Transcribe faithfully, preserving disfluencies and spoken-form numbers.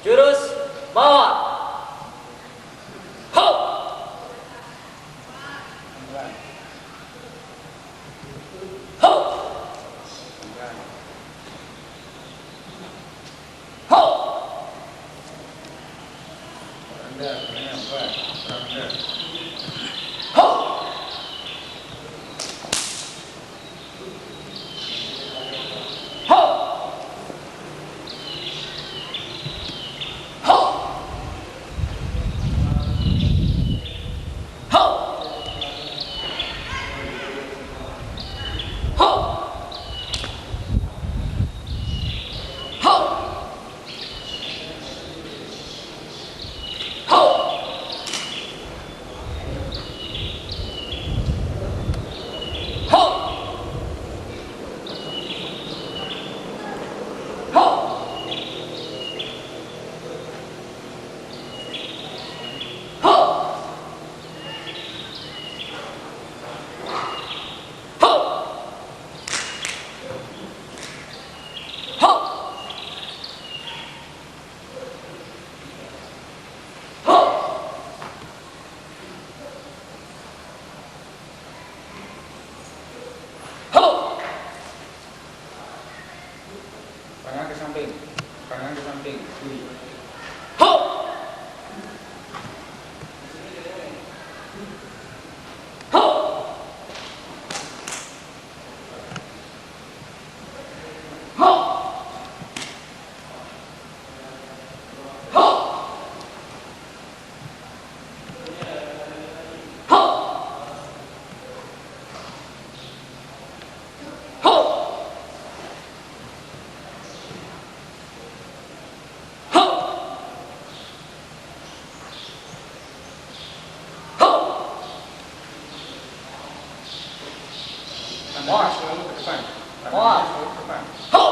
Jurus mawar. Ho! Ho! Ho! Ho! Ho! Ho! Ho! Ho! Ho! Ho! Ho! Ho! Ho! Ho! Ho! Ho! Ho! Tangan ke samping. Tangan ke samping. Kiri. Ho! Ho! Ho! Ho! Ho! Ho! Ho! Ho! Tambah selalu ke depan. Tambah selalu ke depan. Ho!